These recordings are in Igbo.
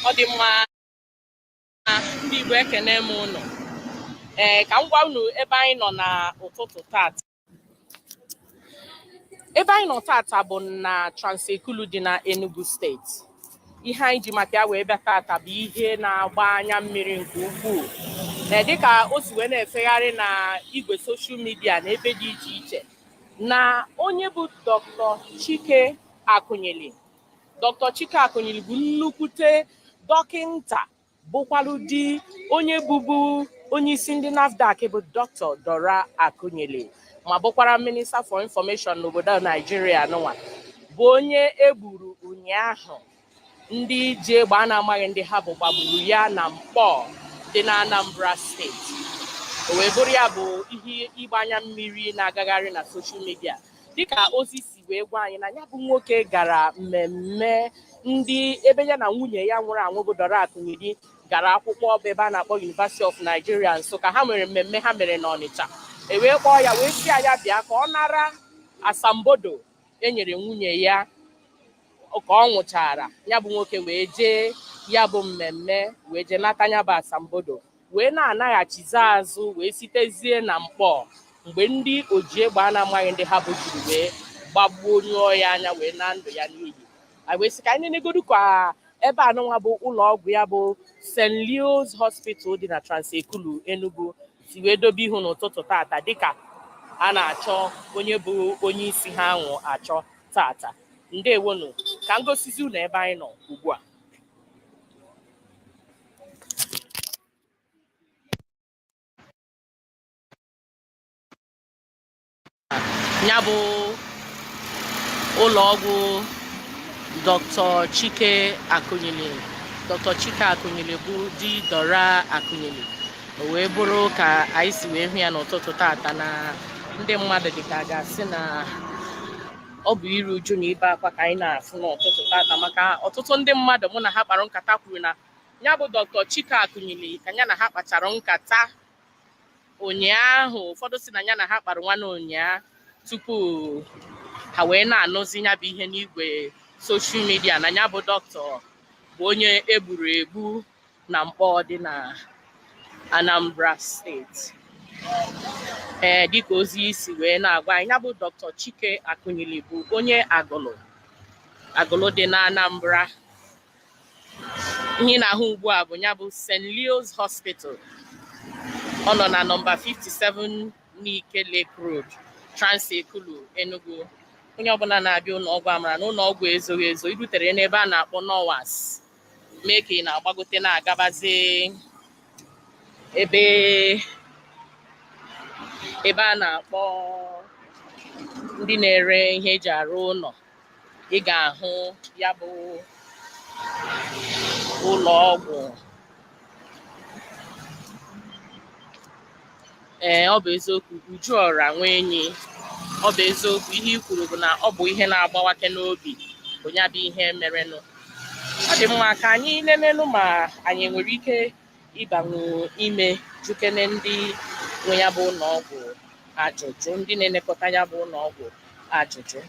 Ọ dị mma, ndị Igbo, ekene m unu. Ee, ka m gwa unu ebe anyị nọ na ụtụtụ tata. Ebe anyị nọ tata bụ na Trans-Ekulu dị na Enugu Steeti. Ihe anyị ji maka ya wee bịa tata bụ ihe na-agba anya mmiri nke ukwuu. Ee, dịka o si wee na-efegharị na igwe social media na ebe dị iche iche na onye bụ Dr. Chike Akunyili. Dr. Chike Akunyili bụ nnukwute dọkịnta, bụkwarụ di onye bụbu onye isi ndị NAFDAC bụ Dr. Dora Akunyili, ma bụkwara Minister for Information n'obodo Naijiria nụnwa, bụ onye egburu ụnyaahụ. Ndị ji egbe a na-amaghị ndị ha bụ gbagburu ya na Nkpor dị na Anambra Steeti. O wee bụrụ ya bụ ihe ịgba anya mmiri na-agagharị na social media, dịka ozi si wee gwa anyị na ya bụ nwoke gara mmemme ndị ebe ya na nwunye ya nwụrụ anwụ bụ Dora Akunyili gara akwụkwọ, bụ ebe a na-akpọ University of Nigeria Nsụka. Ha nwere mmemme ha mere n'Ọnịcha, e wee kpọọ ya wee sị ya bịa ka ọ nara asambodo e nyere nwunye ya ka ọ nwụchara. Ya bụ nwoke wee jee ya bụ mmemme, wee jee nata ya bụ asambodo, wee na-anaghachizi azụ, wee sitezie na Nkpor mgbe ndị oji egbe a na-amaghị ndị ha bụ jiri wee gbagbuo nyụọ ya anya wee na ndụ ya n'iyi. Anyị wee sị ka anyị nenegodu ka ebe anụnwa bụ ụlọ ọgwụ ya bụ St. Leo's Hospital dị na Trans-Ekulu, Enugu, si wee dobe ihu n'ụtụtụ tata, dịka a na-achọ onye bụ onye isi ha ahụ achọ tata. Ndewonu. Ka m gosizi unu ebe anyị nọ ugbu a. Ya bụ ụlọ ọgwụ Dr. Chike Akunyili. Dr. Chike Akunyili bụ di Dora Akunyili. O wee bụrụ ka anyị si wee hụ ya n'ụtụtụ tata na ndị mmadụ dịka a ga-asị na ọ bụ iru uju na ibe akwa ka anyị na-afụ n'ụtụtụ tata, maka ọtụtụ ndị mmadụ mụ na ha kpara nkata kwuru na ya bụ Dr. Chike Akunyili ka ya na ha kpachara nkata ụnyaahụ. Ụfọdụ si na ya na ha kpara nwanne ụnyaa tupu ha wee na-anụzi ya bụ ihe n'igwe social media na ya bụ dọkịta bụ onye egburu egbu na Nkpor dị na Anambra Steeti. Ee, dịka ozi si wee na-agwa anyị, ya bụ Dr. Chike Akunyili bụ onye Agụlụ, Agụlụ dị na Anambra. Ihe ị na-ahụ ugbu a bụ ya bụ St. Leo's Hospital. Ọ nọ na nọmba 57 Nike Lake Road, Trans-Ekulu, Enugu. Onye ọbụla na-abịa ụlọ ọgwụ amara na ụlọ ọgwụ ezoghị ezo. Irutere n'ebe a na-akpọ NOWAS, mee ka ị na-agbagote na-agabazi ebe a na-akpọ ndị na-ere ihe eji arụ ụlọ, ị ga-ahụ ya bụ ụlọ ọgwụ. Ee, ọ bụ eziokwu, Ujuọra nwa enyi, ọ bụ eziokwu ihe i kwuru bụ na ọ bụ ihe na-agbawake n'obi bụ ya bụ ihe merenụ. Ọ dị mma, ka anyị nenenụ ma anyị nwere ike ịbanwu ime jukene ndị nwe ya bụ ụlọ ọgwụ ajụjụ, ndị na-elekọta ya bụ ụlọ ọgwụ ajụjụ.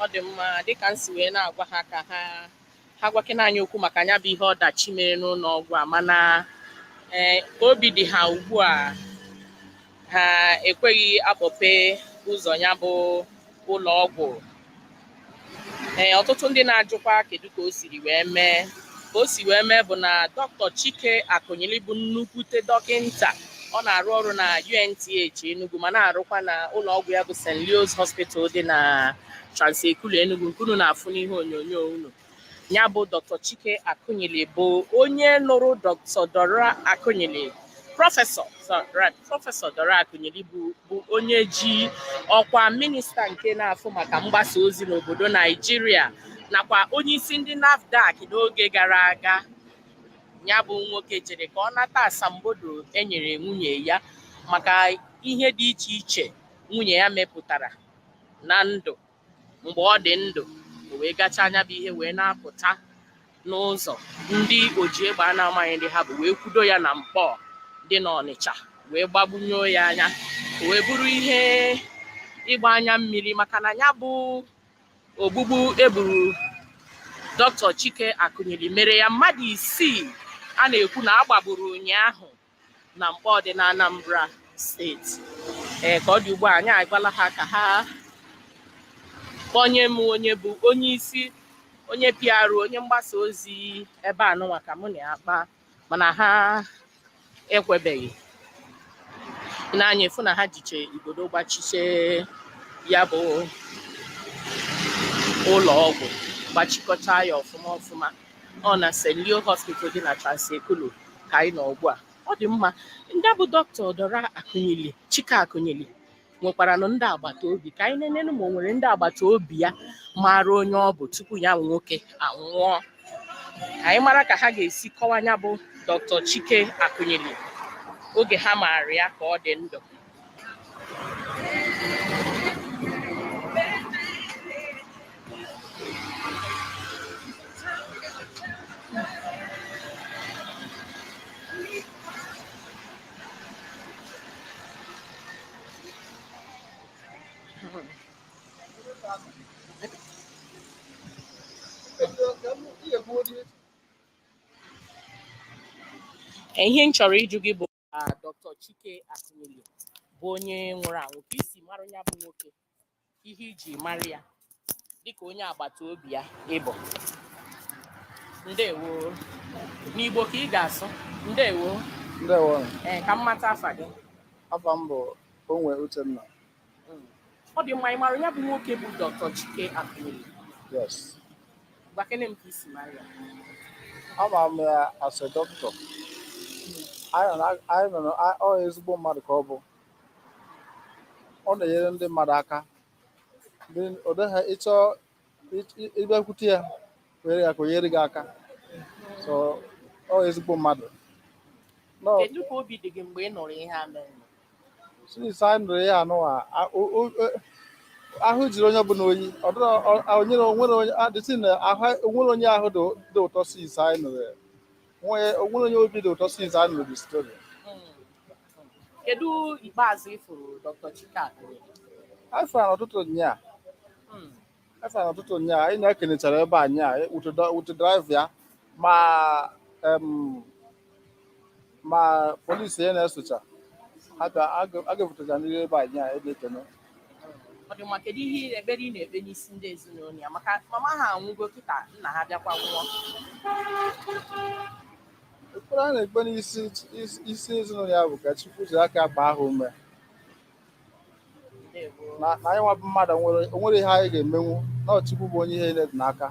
Ọ dị mma, dịka m si wee na-agwa ha ka ha gwakena anyị okwu maka ya bụ ihe ọdachi mere n'ụlọ ọgwụ a, mana ee, ka obi dị ha ugbu a, ha ekweghị akpọpe ụzọ ya bụ ụlọ ọgwụ. Ee, ọtụtụ ndị na-ajụkwa kedu ka o siri wee mee. Ka o si wee mee bụ na Dr. Chike Akunyili bụ nnukwute dọkịnta. Ọ na-arụ ọrụ na UNTH Enugu, ma na-arụkwa na ụlọ ọgwụ ya bụ St. Leo's Hospital dị na Trans-Ekulu Enugu, nke unu na-afụ n'ihe onyonyo unu. Ya bụ Dr. Chike Akunyili bụ onye nụrụ Dr. Dora Akunyili, prọfesọ, sorry, Prọfesọ Dora Akunyili bụ onye ji ọkwa minista nke na-afụ maka mgbasa ozi n'obodo Naijiria, nakwa onye isi ndị NAFDAC n'oge gara aga. Ya bụ nwoke jere ka ọ nata asambodo e nyere nwunye ya maka ihe dị iche iche nwunye ya mepụtara na ndụ mgbe ọ dị ndụ. O wee gachaa anya bụ ihe wee na-apụta n'ụzọ, ndị oji egbe a na-amaghị ndị ha bụ wee kwudo ya na Mkpọ dị n'Ọnịcha, wee gbagbunye ya anya. O wee bụrụ ihe ịgba anya mmiri, maka na ya bụ ogbugbu egburu Dr. Chike Akunyili mere ya mmadụ 6 a na-ekwu na a gbagburu ụnyaahụ na Mkpọ dị na Anambra Steeti. Ee, ka ọ dị ugbu a, anyị agwala ha ka ha kpọnye m onye bụ onye isi, onye PR, onye mgbasa ozi ebe a nụnwa, ka mụ na ya kpaa, mana ha ekwebeghị. N'anya efu na ha jiche igodo gbachiche ya bụ ụlọ ọgwụ, gbachikọcha ya ọfụma ọfụma. Ọ na St. Leo Hospital dị na Trans-Ekulu ka anyị nọ ugbu a. Ọ dị mma. Ndị bụ Dr. Dora Akunyili, Chike Akunyili, nwekwara nụ ndị agbata obi. Ka anyị nenenu ma o nwere ndị agbata obi ya maara onye ọ bụ tupu ya bụ nwoke anwụọ, ka anyị mara ka ha ga-esi kọwa ya bụ Dr. Chike Akunyili oge ha maara ya ka ọ dị ndụ. Ihe m chọrọ ịjụ gị bụ ka Dr. Chike Akunyili bụ onye nwụrụ anwụ, ka isi mara ya bụ nwoke, ihe iji mara ya dịka onye agbata obi ya ịbụ. Ndewo. N'Igbo ka ị ga-asụ. Ndewo. Ndewo. Ee, ka m mata afa gị. Afa m bụ Onwe Uchenna. Ọ dị mma. Ị mara ya bụ nwoke bụ Dr. Chike Akunyili? Yes. Gwakene m ka isi mara ya. Ama m ya as a doctor. Anyị nọ ọ ezigbo mmadụ ka ọ bụ. Ọ na-enyere ndị mmadụ aka. Ndị ọ dịghị ịchọ ịbịakwute ya were ya ka o nyere gị aka. So ọ ezigbo mmadụ. No, Kedu ka obi dị gị mgbe ị nụrụ ihe a mere? Since anyị nụrụ ihe anụwa, ahụ jiri onye ọbụla oyi. Ọ dịrọ onye onwere onye adịsị na ahụ onwere onye ahụ dị ụtọ since anyị nụrụ ya. Onwere onye obi dị ụtọ since anyị nụrụ the story. Kedu ikpeazụ ị fụrụ Dr. Chike Akunyili? Anyị fara n'ụtụtụ nyaa. Anyị fara n'ụtụtụ nyaa, anyị na-ekenechara ebe a nyaa with drive ya, ma polisi ya na-esocha ha bịa a ga-ebutecha n'ihu ebe a nyaa ebe ekene. Ọ dị mma. Kedu ihe ekpere ị na-ekpe n'isi ndị ezinụlọ ya, maka mama ha anwụgo kịta, nna ha bịakwa nwụọ? Ekpere a na-ekpe n'isi isi ezinụlọ ya bụ ka Chukwu ji aka gbaa ha ume. Ndewo. Na anyị nwa bụ mmadụ onwere ihe anyị ga-emenwu, na ọ Chukwu bụ onye ihe niile dị n'aka.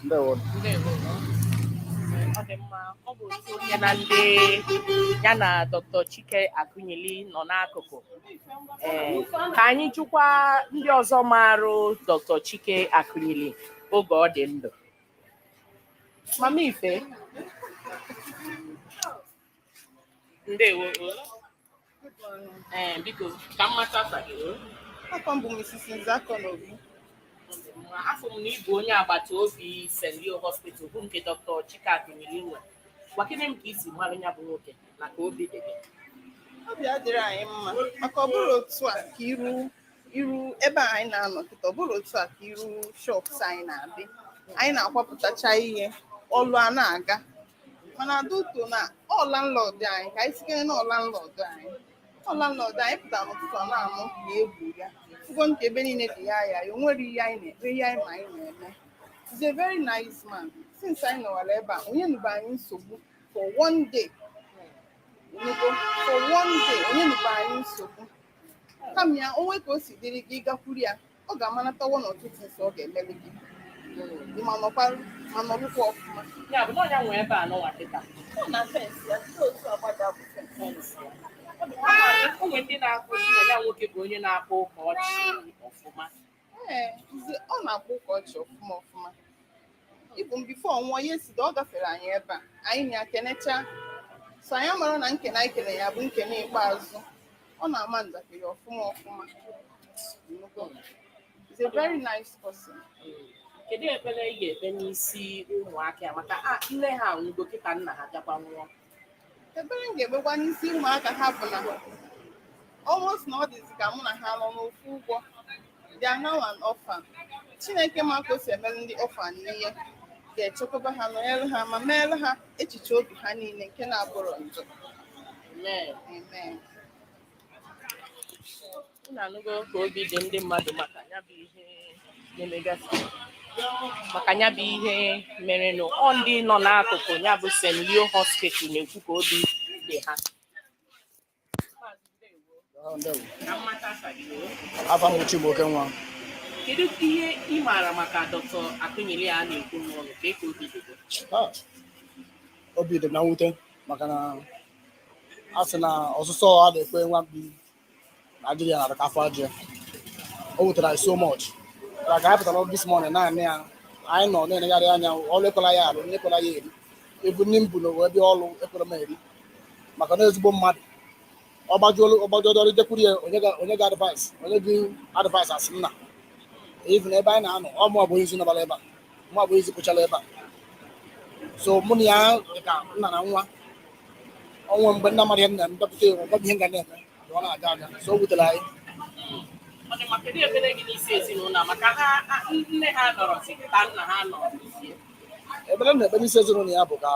Ndewo. Ndewo. Ọ dị mma. Ọ bụ otu onye na ndị ya na Dr. Chike Akunyili nọ n'akụkụ. Ee, ka anyị jụkwa ndị ọzọ marụ Dr. Chike Akunyili oge ọ dị ndụ. Mama Ife, ndewo. Ee, biko, ka m mata afa gị o. Afa m bụ Mrs. Nzakonobi. Afọ m na ịbụ onye agbata obi St. Leo Hospital bụ nke Dr. Chike Akunyili nwe. Gwakene m ka isi mara ya bụ nwoke na ka obi dị gị. Obi adịrị anyị mma, maka ọ bụrụ otu a ka iru iru ebe a anyị na-anọ kịta, ọ bụrụ otu a ka iru shops anyị na-adị. Anyị na-akwapụtacha ihe ọlụ a na-aga, mana adauto na ọ landlord anyị, ka anyị sikere na ọ landlord anyị, ọ landlord anyị pụtara n'ụtụtụ ọ na-anụ na egwu ya fugo nke ebe niile dị ya ya ya o nwere ihe anyị na-ekpe, ihe anyị ma anyị na-eme. He's a very nice man. Since anyị nọwara ebe a, onye nụba anyị nsogbu for one day. Ịnụgo? For one day, onye nụba anyị nsogbu. Kama ya onwe ka o si dịrị gị, gakwuru ya, ọ ga-amanata one or two things ọ ga-emeli gị. Ị ma nọkwa ma nọrụkwa ọfụma. Ya bụ na ọnya nwe ebe a nọnwa kịta? Ọ na fence ya, ndị otu agbada bụ fence ya. O nwere ndị na-akụzi na ya nwoke bụ onye na-akpa ụka ọchị ọfụma. Ee, ọ na-akpọ ụka ọchị ọfụma ọfụma. Ịbụ m before nwụọ ya esida, ọ gafere anyị ebe a, anyị na ya kenecha. So anyị mara na nkene anyị kene ya bụ nkene ikpeazụ. Ọ na-ama njakịrị ọfụma ọfụma. Nnukwu. He's a very nice person. Kedu ekpere ị ga-ekpe n'isi ụmụaka ya, maka nne ha anwụgo kịta, nna ha bịakwa nwụọ? Ebere m ga-ekpekwa n'isi ụmụaka ha bụ na almost na ọ dịzi ka mụ na ha nọ n'ofu ụgwọ. They are now an orphan. Chineke ma ka o si emere ndị orphan ihe, ga-echekwaba ha, nọnyere ha, ma meere ha echiche obi ha niile nke na-abụrụ njọ. Amen. Amen. Unu anụgo ka obi dị ndị mmadụ maka ya bụ ihe na-emegasị, maka ya bụ ihe merenụ. Ọ ndị nọ n'akụkụ ya bụ St. Leo Hospital na-ekwu ka obi dị ha. Ndewo. Ka mmata afa gị o. Afa m bụ Chibuoke nwa. Kedu ihe ị maara maka Dr. Akụnyili a na-ekwu n'ụlọ ka obi dị gị? Ah, obi dị m na mwute, maka na a sị na ọsụsọ a na-ekwe nwa mkpi na adịghị ya na ka afọ ajị ya. O wutere anyị so much. Like anyị pụtara this morning, naanị ya anyị nọ na-elegharị anya. Ọrụ ekwela ya arụ, nne ekwela ya eri ebu nne m bụ na wee bịa ọrụ ekwere m eri, maka na ezigbo mmadụ. Ọ gbajuo, ọ gbajuo ọrụ, jekwuru ya, onye ga advice, onye gị advice, asị nna. Even ebe anyị na-anọ, ọ mụ bụ onye isi nọbara ebe a, mụ bụ onye isi kpụchara ebe a. So mụ na ya dị ka nna na nwa. Ọnwa mgbe nna mara ihe nna m bịakwute ya, ọgwa m ihe m ga na-eme ka ọ na-aga aga. So o wutere anyị. Ọ dị mma. Kedu ekpere gị n'isi ezinụlọ a, maka ha nne ha nọrọ kịta, nna ha nọrọ n'isi? Ekpere m na-ekpe n'isi ezinụlọ ya bụ ka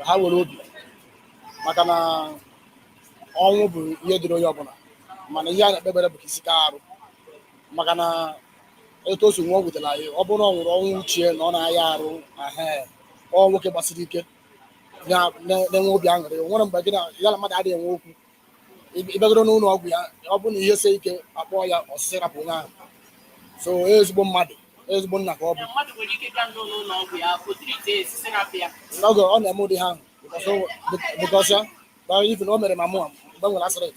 ha were obi, maka na ọnwụ bụ ihe dịrị onye ọbụla, mana ihe a na-ekpe ekpere bụ ka isi kaa arụ, maka na etu o si nwụọ wutere anyị. Ọ bụrụ na ọ nwụrụ ọnwụ uchie na ọ na-aya arụ ahe, ọ nwoke gbasiri ike, na-enwe obi aṅụrị. O nwere mgbe gị na ya na mmadụ adịghị enwe okwu. Ịbịagoro n'ụlọ ọgwụ ya, ọ bụrụ na ihe sie ike, akpọọ ya, ọsịsị rapụ onye ahụ. So ezigbo mmadụ, ezigbo nna ka ọ bụ. Mmadụ nwere ike bịa n'ụlọ ọgwụ ya otirite esisi rapụ ya? N'oge ọ na-eme ụdị ha ahụ, because ya but even o mere ma mụ mgbe m nwere accident,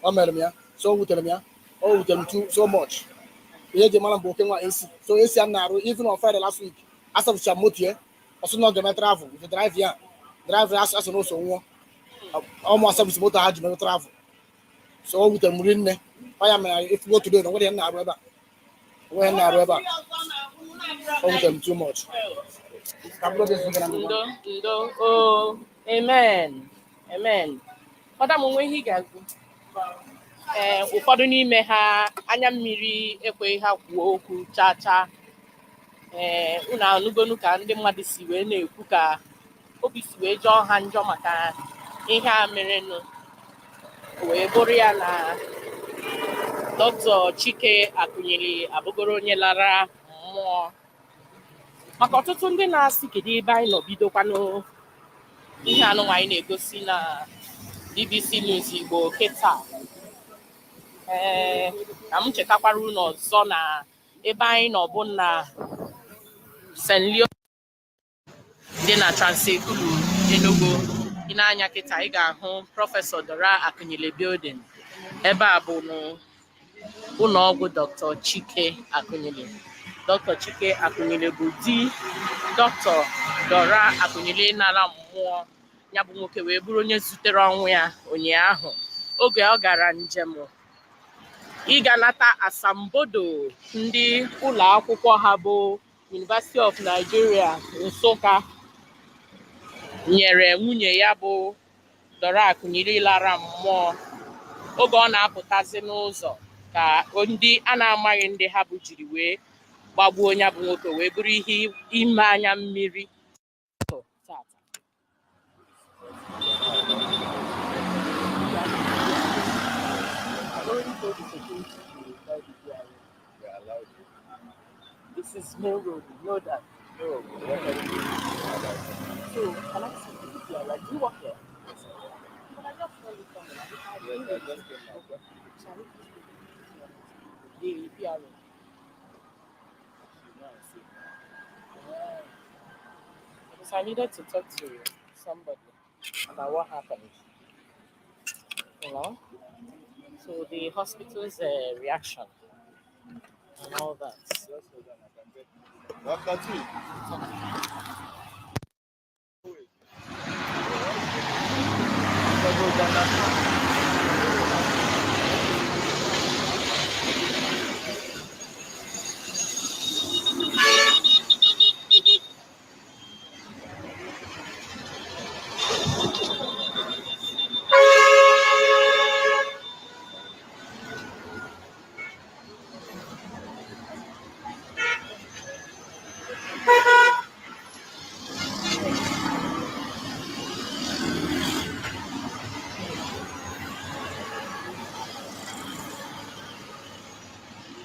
o mere m ya. So o wutere m ya, o wutere m too so much. Ihe eji mara m bụ oke nwa AC. So AC a m na-arụ, even on Friday last week, asọpụcha moto ya, ọsị na ọ ga-eme travel with drive ya, drive ya asị na ụsọ nwụọ. Ọmụ asọpụsi moto ha ji mere travel. So o wutere m rinne. Ọ ya mere if go today na nwere ihe m na-arụ ebe a, nwere ihe m na-arụ ebe a. O wutere m too much. Ka m bụrụ obi ezigbo na ndụ. Ndo, ndo o. Amen, amen. Madam, onwe ihe ị ga-agụ. Ee, ụfọdụ n'ime ha anya mmiri ekweghị ha kwuo okwu chaa chaa. Ee, unu anụgonu ka ndị mmadụ si wee na-ekwu ka obi si wee jọọ ha njọ maka ihe a merenụ. O wee bụrụ ya na Dr. Chike Akụnyili abụgoro onye lara mmụọ. Maka ọtụtụ ndị na-asị kedu ebe anyị nọ bidokwanụ ihe anụnwa anyị na-egosi na BBC News Igbo kịta, ee, ka m chetakwara unu ọzọ na ebe anyị nọ bụ na St. Leo dị na Trans-Ekulu, Enugu. Ị na-anya kịta, ị ga-ahụ Prọfesọ Dora Akunyili Building. Ebe a bụ ụlọ ọgwụ Dr. Chike Akunyili. Dr. Chike Akunyili bụ di Dr. Dora Akunyili nara mmụọ. Ya bụ nwoke wee bụrụ onye zutere ọnwụ ya ụnyaahụ oge ọ gara njem ịga nata asambodo ndị ụlọ akwụkwọ ha bụ University of Nigeria Nsụka nyere nwunye ya bụ Dora Akunyili lara mmụọ. Oge ọ na-apụtazi n'ụzọ ka ndị a na-amaghị ndị ha bụ jiri wee gbagbuo ya bụ nwoke, wee bụrụ ihe ime anya mmiri tata. I've already told the security to guide the PIO. This is main road, you know that. So, can I see the PPR? Right? Do you work here? But I just saw you coming. I Yes, I just came out. Okay. Shall we please go to the PRO? Yeah. Because I needed to talk to somebody about what happened. You know? So the hospital's reaction and all that. Just hold on, I can get Dr. T.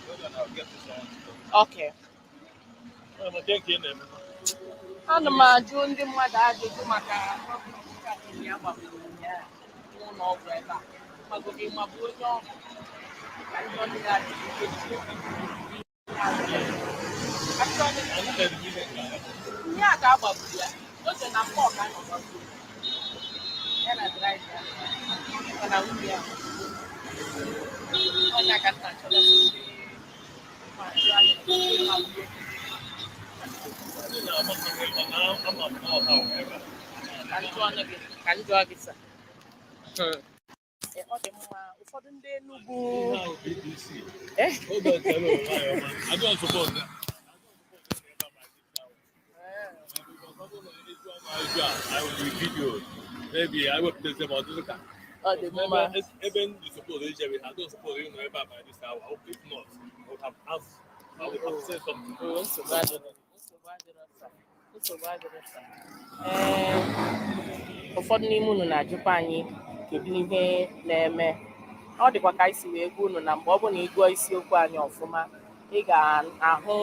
Hold on, I'll get to someone to talk. Okay. Ana m ajụ ndị mmadụ ajụjụ maka ọgwụ nchekasị ya gbagburu ụnyaahụ n'ụlọ ọgwụ ebe a. Magodi magbu onye ọgwụ ka ndị ọrụ ya adịghị ike ji ihe a ka a gbagburu ya oge na mkpọ ka a nọ gbagbuo ya na draịva ya na nwunye ya ọnya ka nna chọrọ ndị ma ajụ anyị ma gbuo. Ka m jụọ gị ka m jụọ gị sa. Ọ dị mma, ụfọdụ ndị Enugu eh Maybe I will place them on the Ọ dị mma. Ebe ndị suppose ejebe, I don't suppose you know ebe a by this hour. If not, I would have asked, I would have said something. Oo, nsogbu adịrọ, nsogbu adịrọ sa, nsogbu adịrọ sa. Ee, ụfọdụ n'ime unu na-ajụkwa anyị kedu ihe na-eme. Ọ dịkwa ka anyị si wee gwa unu na mgbe ọ bụ na ị gụọ isiokwu anyị ọfụma, ị ga-ahụ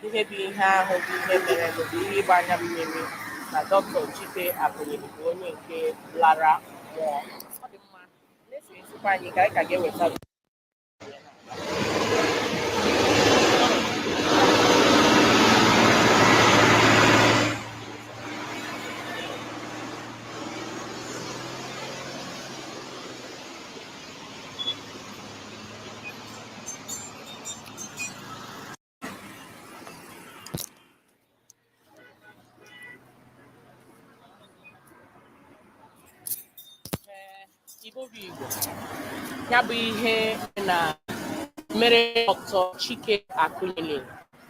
ihe bụ ihe ahụ bụ ihe mere bụ ihe ịgba anya mmiri na Dr. Chike Akunyili bụ onye nke lara mmụọ. Ọ dị mma, na-esonyezikwa anyị ka anyị ka ga-eweta. Ee, Igbo bụ Igbo, ya bụ ihe na mere Dr. Chike Akunyili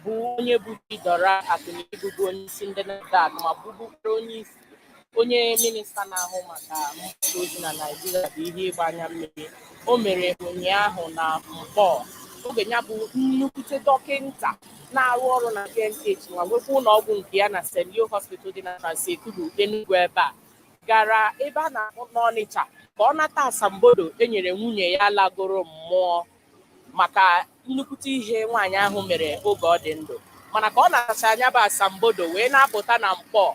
bụ onye bụ Dora Akunyili, bụbu onye isi ndị NAFDAC ma bụbukwara onye isi onye minista na-ahụ maka mgbasa ozi na Naịjirịa, bụ ihe ịgba anya mmiri o mere ụnyaahụ na Mkpọ, oge ya bụ nnukwute dọkịnta na-arụ ọrụ na KNH ma nwekwa ụlọ ọgwụ nke ya na St. Leo Hospital dị na Trans-Ekulu, Enugu ebe a, gara ebe a na-akpọ n'Ọnịcha ka ọ nata asambodo e nyere nwunye ya lagoro mmụọ maka nnukwute ihe nwaanyị ahụ mere oge ọ dị ndụ. Mana ka ọ na-acha anya bụ asambodo wee na-apụta na Mkpọ,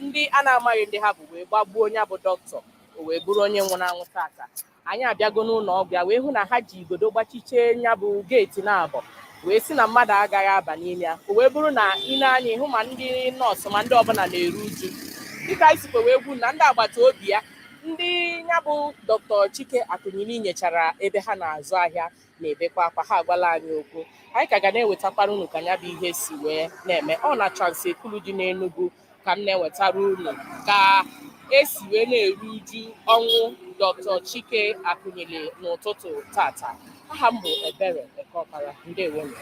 ndị a na-amaghị ndị ha bụ wee gbagbuo onye bụ dọkịta, o wee bụrụ onye nwụrụ anwụ tata. Anyị abịago n'ụlọ ọgwụ ya wee hụ na ha ji igodo gbachichie ya bụ geeti na-abọ wee sị na mmadụ agaghị aba n'ime ya. O wee bụrụ na ị na-anya ịhụ ma ndị nọọsụ ma ndị ọbụla na-eru uju, dịka anyị sikwa wee gwu na ndị agbata obi ya, ndị ya bụ Dr. Chike Akunyili nyechara ebe ha na-azụ ahịa na-ebekwa akwa, ha agwala anyị okwu. Anyị ka ga na-ewetakwara unu ka ya bụ ihe si wee na-eme. Ọ na Trans-Ekulu dị n'Enugu ka m na-ewetara unu ka esi wee na-eru uju ọnwụ Dr. Chike Akunyili n'ụtụtụ tata. Aha m bụ Ebere Ekeọkpara. Ndewonu.